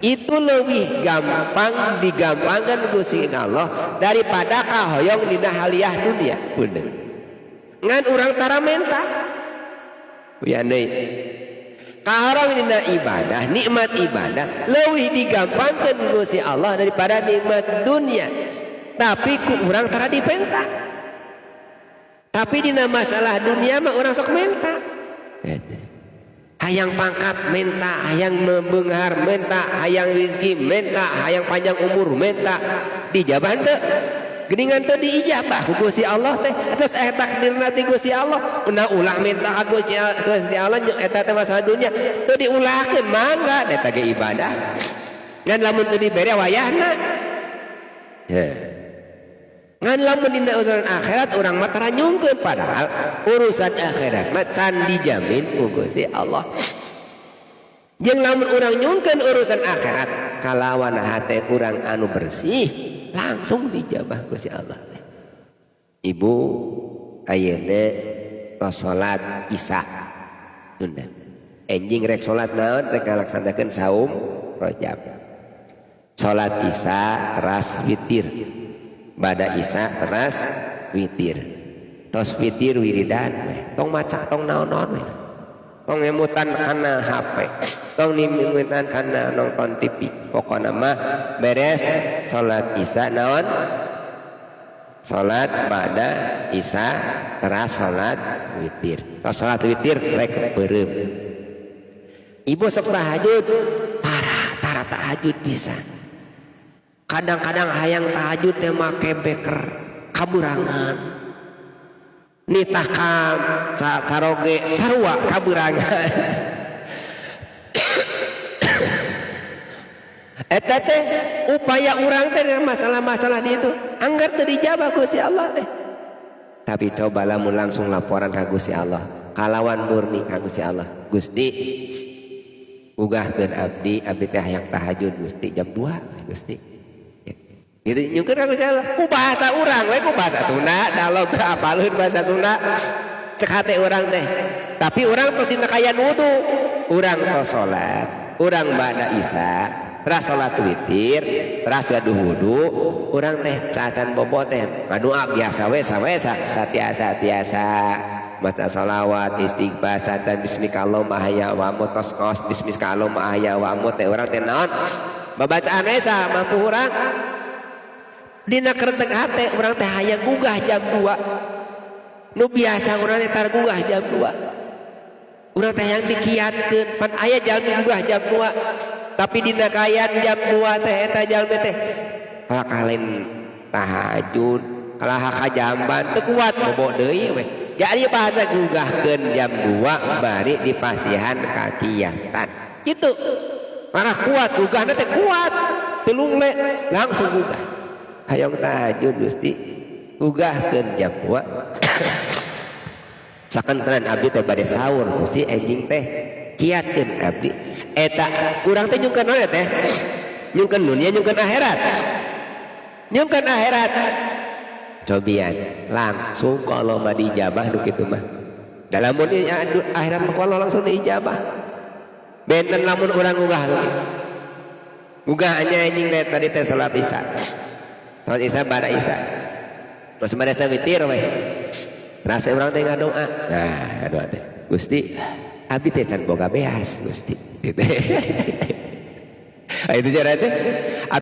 Itu lebih gampang digampangkan Gusti Allah daripada kahoyong dina haliah dunia. Bener. Ngan urang tara menta. Uyan deui. Kahorong dina ibadah, nikmat ibadah leuwih digampangkeun Gusti Allah daripada nikmat dunia. Tapi ku urang tara dipenta. Tapi dina masalah dunia mah urang sok menta. Hayang pangkat menta, hayang beunghar menta, hayang rezeki menta, hayang panjang umur menta, dijabah teu? Geuningan teu diijabah ku Gusti Allah teh. Atas takdirna ti Gusti Allah. Nah, ulah minta ka Gusti Allah eta teh masalah dunia. Teu diulahkeun mangga eta ge ibadah. Ngan lamun teu dibere wayahna. Ya. Ngan lamun dina urusan akhirat urang mah tara nyungkeun, padahal urusan akhirat mah can dijamin ku Gusti Allah. Jeung lamun urang nyungkeun urusan akhirat kalawan hate urang anu bersih langsung dijabah Gusti Allah. Ibu ayeuna tos salat Isya. Tunda. Enjing rek salat naon? Rek ngalaksanakeun saum Rajab. Salat Isya teras witir. Bada Isya teras witir. Tos witir wiridan we. Tong maca, tong naon-naon we. Tong ngemutan kana HP, tong ngemutan kana nonton TV. Pokona mah beres salat Isya naon? Salat bada Isya teras salat witir. Tos salat witir rek beureum. Ibu sok tahajud, tara tara tahajud bisa. Kadang-kadang hayang tahajud teh make beker kaburangan. Nitah ka caroge sarua kaburangan. Eta teh upaya urang teh masalah-masalah di itu anggar teu dijabah Gusti Allah teh. Tapi coba lamun langsung laporan ka Gusti Allah, kalawan murni ka Gusti Allah. Gusti, ugahkeun abdi, abdi teh hayang tahajud Gusti jam 2 Gusti. Gitu nyungkeun ka Gusti Allah. Ku bahasa urang we, ku bahasa Sunda, dalog apaleun bahasa Sunda. Cek hate urang teh. Tapi urang tos dina kayan wudu, urang tos salat, urang bada Isya, teras salat witir, teras gaduh wudu, urang teh cacan bobo teh ngadoa biasa we sawe satiasa tiasa maca salawat, istighfar, dan bismillahirrahmanirrahim ahya wa amut, tos kos bismillahirrahmanirrahim ahya wa amut teh urang teh naon? Babacaan we mampu urang. Dina kretek hate urang teh hayang gugah jam 2. Nu biasa urang teh tar gugah jam 2. Urang teh hayang dikiatkeun, pan aya jalmi gugah jam 2. Tapi dina kayan jam 2 teh eta jalmi teh kalah kalen tahajud, kalah ka jamban teu kuat bobo deui we. Jadi bahasa gugahkeun jam 2 bari dipasihan kakiatan. Kitu. Marah kuat gugahna teh kuat. Teu lungle langsung gugah. Hayang tahajud Gusti gugahkeun jam 2. Sakantenan abdi teh bade sahur Gusti enjing teh kiatkeun abdi. Eta urang teh nyungkeun naon teh? Nyungkeun dunia, nyungkeun akhirat. Nyungkeun akhirat. Cobian langsung kalau mah diijabah nu kitu mah. Da lamun akhirat mah kalau langsung diijabah. Benten lamun urang gugah. Gugah nya anjing teh tadi teh salat Isya. Salat Isya bada Isya. Terus bada Isya witir we. Rasa urang teh ngadoa. Nah, ngadoa teh. Gusti, abdi teh can boga beas, Gusti. Gitu. Itu cara teh.